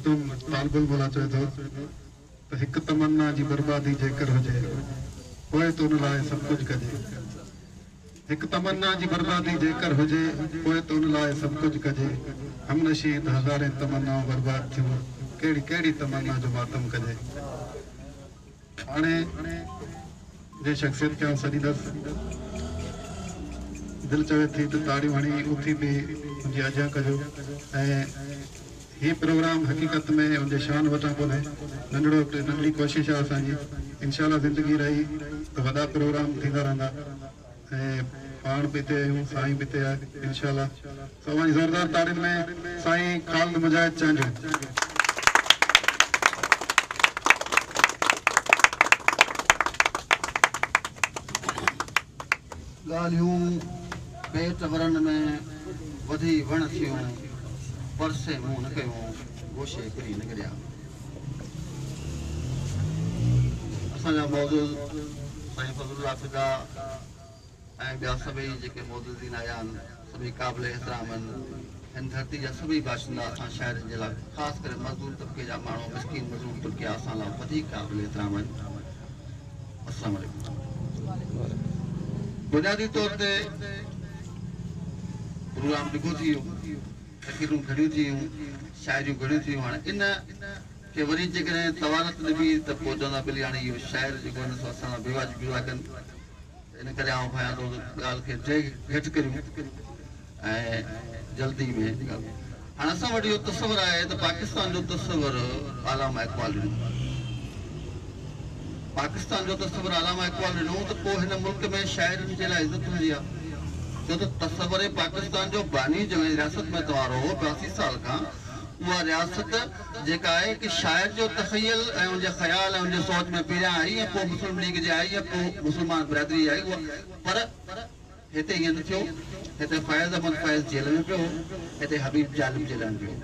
مخدوم طالب الموليٰ چوي ٿو ته هڪ تمنا جي بربادي جيڪر هجي، پوء ته ان لاء سڀ ڪجهه ڪجي. هڪ تمنا جي بربادي جيڪر هجي، پوء ته ان لاء سڀ ڪجهه ڪجي. هم نشين ته هزارين تمنائون برباد ٿيون، ڪهڙي ڪهڙي تمنا جو ماتم ڪجي. هاڻي جنهن شخصيت کي آئون سڏيندس، دل چوي ٿي ته تاڙيون هڻي اٿي به ان جي آجيان ڪجو ۽ هي پروگرام حقيقت ۾ ان جي شان وٽان ڪونهي، ننڍڙو هڪ ننڍڙي ڪوشش آهي اسان جي، انشاء الله زندگي رهي ته وڏا پروگرام ٿيندا رهندا ۽ پاڻ به هتي آهيون، سائين به هتي آهي انشاء الله. سو اوهان جي زوردار تاڙين ۾ سائين خالد مجاهد چانڊيو. ڳالهيون پيٽ ورن ۾ وڌي وڻ ٿيون، پرسي منهن نه ڪيون، گوشي پرين نه گڏيا. اسان جا معزز سائين فضل الله فدا ۽ ٻيا سڀئي جيڪي معززين آيا آهن، سڀئي قابل احترام آهن. هن ڌرتي جا سڀئي باشندا اسان شاعرن جي لاء خاص ڪري مزدور طبقي جا ماڻهو، مسڪين مظلوم طبقي اسان لاء وڌيڪ قابل احترام آهن. السلام عليڪم. بنيادي طور تي پروگرام ڊگهو ٿي ويو، تقريرون گهڻيون ٿي ويون، شاعريون گهڻيون ٿي ويون. هاڻي ان کي وري جيڪڏهن طوالت ڏبي ته پوء چوندا ٻلي هاڻي اهو شاعر جيڪو آهي سو اسان سان بيواجبيون ٿا ڪن. ان ڪري آئون ڀانيان ٿو ته ڳالهه کي ڊيگهه گهٽ ڪريون ۽ جلدي ۾ ڳالهه. هاڻ اسان وٽ اهو تصور آهي ته پاڪستان جو تصور علامه اقبال ڏنو. پاڪستان جو تصور علامه اقبال ڏنو ته پوء هن ملڪ ۾ شاعرن جي لاء عزت هوندي آهي. ڇو ته تصور پاڪستان جو باني جنهن رياست ۾ توهان رهو 82 سال کان اها رياست جيڪا آهي هڪ شاعر جو تخيل ۽ ان جي خيال ۽ ان جي سوچ ۾ پهريان آئي ۽ پوء مسلم ليگ جي آئي ۽ پوء مسلمان برادري جي آئي اها پر هتي ائين نه ٿيو هتي فيض احمد فيض جيل ۾ پيو هو هتي حبيب جالب جيل ۾ پيو هو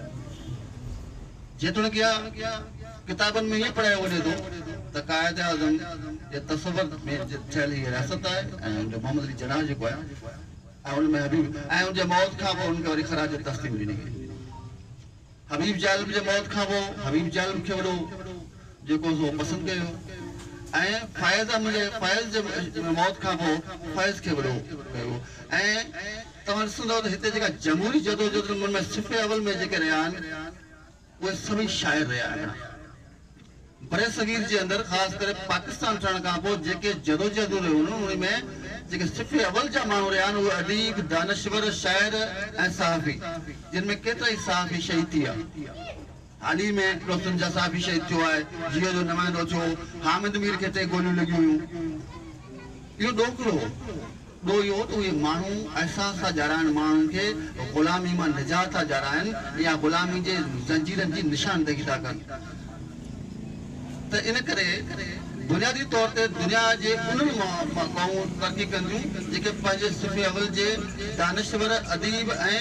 جيتوڻيڪ اها ڪتابن ۾ ائين پڙهايو وڃي ٿو ته قائد اعظم جي تصور ۾ ٺهيل هيء رياست آهي ۽ ان جو محمد علي جناح جيڪو آهي ۽ ان ۾ حبيب ۽ ان جي موت کان پوء ان کي وري خراج تحسين ڏني وئي. حبيب جالب جي موت کان پوء حبيب جالب کي وڏو جيڪو سو پسند ڪيو ويو ۽ فيض احمد جي فيض جي موت کان پوء فيض کي وڏو ڪيو ويو ۽ توهان ڏسندؤ ته هتي جيڪا جمهوري جدوجهد ۾ صف اول ۾ جيڪي رهيا آهن اهي سڀئي شاعر رهيا آهن. برصغير جي اندر خاص ڪري پاڪستان ٺهڻ کان پوء جيڪي جدوجهدون رهيون انهن ۾ جيڪي صف اول جا ماڻهو رهيا آهن اهي اديب، دانشور، شاعر ۽ صحافي جن ۾ ڪيترائي صحافي شهيد ٿي ويا. حال ئي ۾ هڪڙو سنڌ جا صحافي شهيد ٿيو آهي، جيو جو نمائندو ٿيو، حامد مير کي ٽي گوليون لڳيون هيون. اهو ڏوهه ڪهڙو هو؟ ڏوهه اهو ته اهي ماڻهو احساس ٿا ڏيارائن ماڻهن کي غلامي مان نجات ٿا ڏيارائن يا غلامي جي زنجيرن جي نشاندهي ٿا ڪن ته ان ڪري بنيادي طور تي دنيا جي انهن قومون ترقي ڪنديون جيڪي پنهنجي صف اول جي دانشور، اديب ۽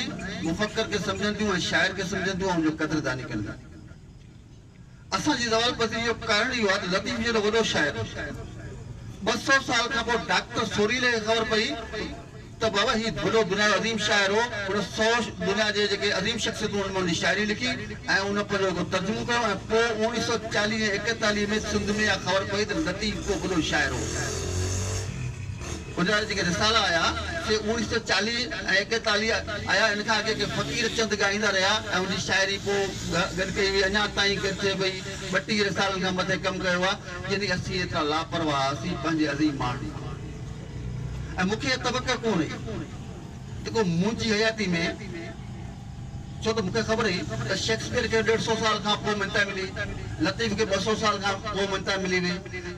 مفڪر کي سمجهن ٿيون ۽ شاعر کي سمجهن ٿيون ۽ ان جو قدرداني ڪن ٿيون. اسان جي زوال پذيري جو ڪارڻ اهو آهي ته لطيف جهڙو وڏو شاعر 200 سال کان پوء ڊاڪٽر سوريلي کي خبر پئي ته بابا هي وڏو دنيا جو عظيم شاعر هو هن سو دنيا جي جيڪي عظيم شخصيتون انهن ۾ ان جي شاعري لکي ۽ ان پنهنجو هڪ ترجمو ڪيو ۽ پوء 1940 ۽ 41 ۾ سنڌ ۾ اها خبر پئي ته لطيف ڪو وڏو شاعر هو. ان جا جيڪي رسالا آيا سي 1940 ۽ 41 آيا. ان کان اڳي ڪي فقير چند ڳائيندا رهيا ۽ ان جي شاعري پوء گڏ ڪئي وئي. اڃا تائين گڏ ٿئي پئي. 32 رسالن کان مٿي ڪم ڪيو آهي. يعني اسين ايترا لاپرواهه هئاسين پنهنجي عظيم ماڻهن کان ۽ مون کي اها توقع ڪونه هئي ته ڪو منهنجي حياتي ۾، ڇو ته مون کي خبر هئي ته شيڪسپيئر کي ڏيڍ سئو سال کان پوء مڃتا ملي، لطيف کي 200 سال کان پوء مڃتا ملي وئي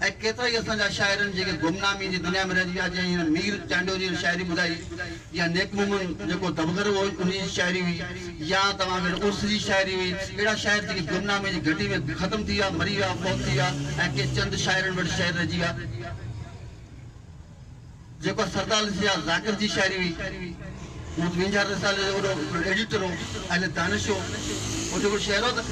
۽ ڪيترائي اسان جا شاعر آهن جيڪي گمنامي جي دنيا ۾ رهجي ويا جيئن هن مير چانڊيو جي شاعري ٻڌائي يا نيڪ محمد جيڪو دبغر هو ان جي شاعري هئي يا توهان کي عرس جي شاعري هئي اهڙا شاعر جيڪي گمنامي جي گهٽي ۾ ختم ٿي ويا مري ويا فوت ٿي ويا ۽ ڪي چند شاعرن وٽ شعر رهجي ويا. جيڪو سردار ضياء ذاڪر جي شاعري هئي، هو ته وينجهار رسالي جو وڏو ايڊيٽر هو، اهل دانش هو، ان جو هڪڙو شعر هو ته.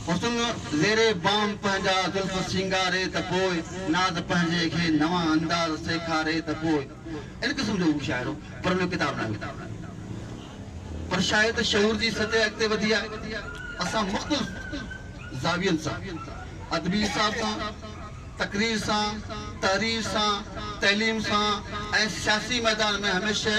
حسن زير بام پنهنجا زلف سينگاري ته پوء، ناز پنهنجي کي نوان انداز سيکاري ته پوء. ان قسم جو هو شاعر هو، پر ان جو ڪتاب ناهي. پر شايد شعور جي سطح اڳتي وڌي آهي. اسان مختلف زاوين سان، ادبي حساب سان، تقرير سان، تحرير سان، تعليم سان ۽ سياسي ميدان ۾ هميشه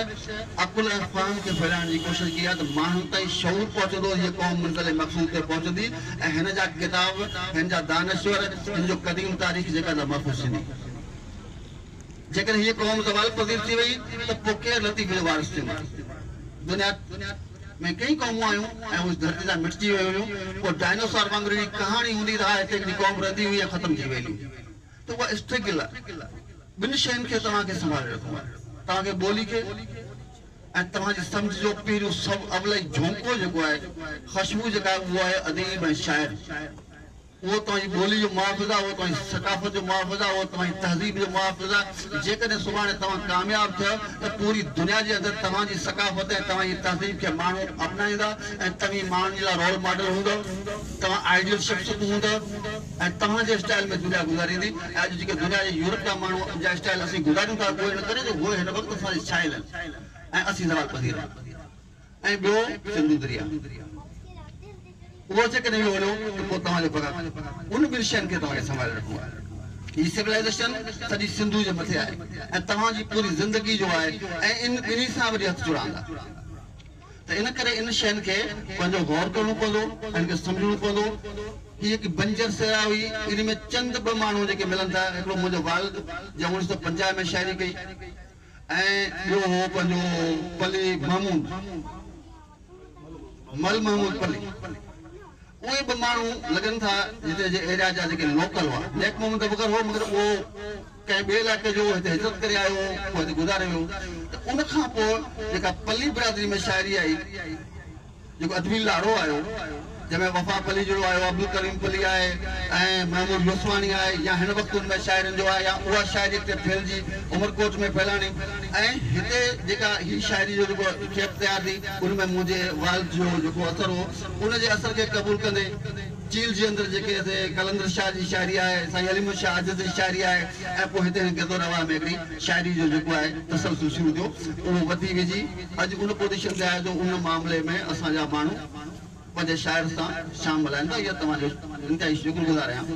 عقل ۽ فهم کي ڦهلائڻ جي ڪوشش ڪئي آهي ته ماڻهن تائين شعور پهچندو هيء قوم منزل مقصود تي پهچندي ۽ هن جا ڪتاب، هن جا دانشور، هن جو قديم تاريخ جيڪا ته محفوظ ٿيندي. جيڪڏهن هيء قوم زوال پذير ٿي وئي ته پوء ڪير لطيف جو وارث ٿيندو؟ دنيا ۾ ڪيئي قومون آيون ۽ اهي ڌرتي تان مٽجي ويون هيون. پوء ڊائنوسار وانگر هڪڙي ڪهاڻي هوندي ته ها هتي هڪڙي قوم رهندي هئي ۽ ختم ٿي وئي هلي. ته اها اسٽرگل آهي. ٻن شين کي توهان کي سنڀالي رکڻو آهي. توهان کي ٻولي کي ۽ توهان جي سمجهه جو پهريون سڀ اولئي جهونڪو جيڪو آهي، خشبو جيڪا آهي اهو آهي اديب ۽ شاعر. اهو توهان جي ٻولي جو محافظ آهي، اهو توهان جي ثقافت جو محافظ آهي، اهو توهان جي تهذيب جو محافظ آهي. جيڪڏهن سڀاڻي توهان ڪامياب ٿيو ته پوري دنيا جي اندر توهان جي ثقافت ۽ توهان جي تهذيب کي ماڻهو اپنائيندا ۽ توهين ماڻهن جي لاء رول ماڊل هوندؤ، توهان آئيڊيل شخصيت هوندؤ ۽ توهان جي اسٽائيل ۾ دنيا گذاريندي ۽ اڄ جيڪي دنيا جي يورپ جا ماڻهو جا اسٽائيل اسين گذاريون ٿا اهي ان ڪري جو اهي هن وقت اسان جي ڇانيل آهن ۽ اسين زوال پذير آهيون. ۽ ٻيو سنڌو درياء. اهو جيڪڏهن اهو هليو ته پوء توهان جو بقا ان ٻن شين کي توهان کي سنڀالي رکڻو آهي. هي سولائيزيشن سڄي سنڌو جي مٿي آهي ۽ توهان جي پوري زندگي جو آهي ۽ ان ٻنهي سان وري هٿ جڙاندا ته ان ڪري ان شين کي پنهنجو غور ڪرڻو پوندو ۽ ان کي سمجهڻو پوندو. هي هڪ بنجر صحرا هئي ان ۾ چند ٻه ماڻهو جيڪي ملن ٿا هڪڙو منهنجو والد جنهن 1950 ۾ شاعري ڪئي. ۽ ٻيو هو پنهنجو پلي محمود، مل محمود پلي. اهي ٻه ماڻهو لڳن ٿا هتي جي ايريا جا جيڪي لوڪل هئا. نيڪ محمد ابوبڪر هو مگر اهو ڪنهن ٻئي علائقي جو هو، هتي هجرت ڪري آيو هو، پوء هتي گذاري ويو. ته ان کان پوء جيڪا پلي برادري ۾ شاعري آئي، جيڪو ادبي لاڙو آيو، جنهن ۾ وفا پليجڙو آيو، عبدالڪريم پلي آهي ۽ محمود يوسفاڻي آهي يا هن وقت ان ۾ شاعرن جو آهي يا اها شاعري اڳتي ڦهلجي عمرڪوٽ ۾ ڦهلاڻي ۽ هتي جيڪا هي شاعري جو جيڪو کيپ تيار ٿي ان ۾ منهنجي والد جو جيڪو اثر هو ان جي اثر کي قبول ڪندي چيل جي اندر جيڪي هتي قلندر شاهه جي شاعري آهي، سائين علي محمد شاهه عاجز جي شاعري آهي ۽ پوء هتي هن گدو روا ۾ هڪڙي شاعري جو جيڪو آهي تسلسل شروع ٿيو اهو وڌي ويجهي اڄ ان پوزيشن تي آهي جو ان معاملي ۾ اسان جا ماڻهو پنهنجي شاعر سان شام ملهائين ٿا. اها توهان جو انتهائي شڪر گذار آهيان.